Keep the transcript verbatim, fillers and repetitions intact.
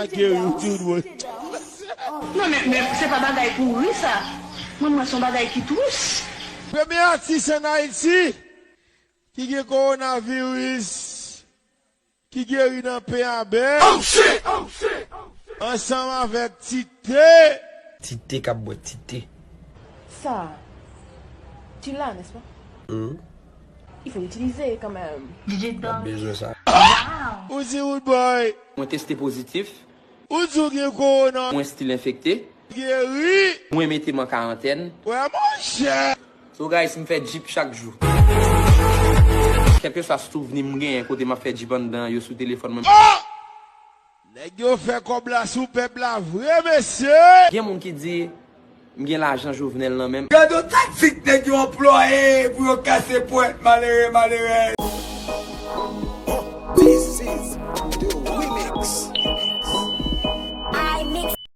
Geri w tou dwòl. Non, men, men se pa bagay pou ri sa. Mwen, mwen, se yon bagay ki tris. Premye atis ann Ayiti ki gen kowonaviris, ki geri nan pen abè, ansanm avèk Tite. Tite k ap bwè Tite. Ça, tu l'as, n'est-ce pas? Il faut l'utiliser quand même. M ap bezwen sa. Ou di Roodboy. Mwen teste pozitif. Ou di w gen kowona. Mwen still enfekte. Geri. Mwen mete m an karantèn. Wè monchè. So guys, m fè djip chak jou. Kèlkeswa souvni m genyen kote m ap fè djip anndan yo sou telefòn mwen. Oh! Nèg yo fè kòb la sou pèp la vre mesye. Gen moun ki di m gen lajan Jovenel nan men m. Gade yon taktik nèg yo anplwaye pou yo kase pwent malere malerèz. This is Dope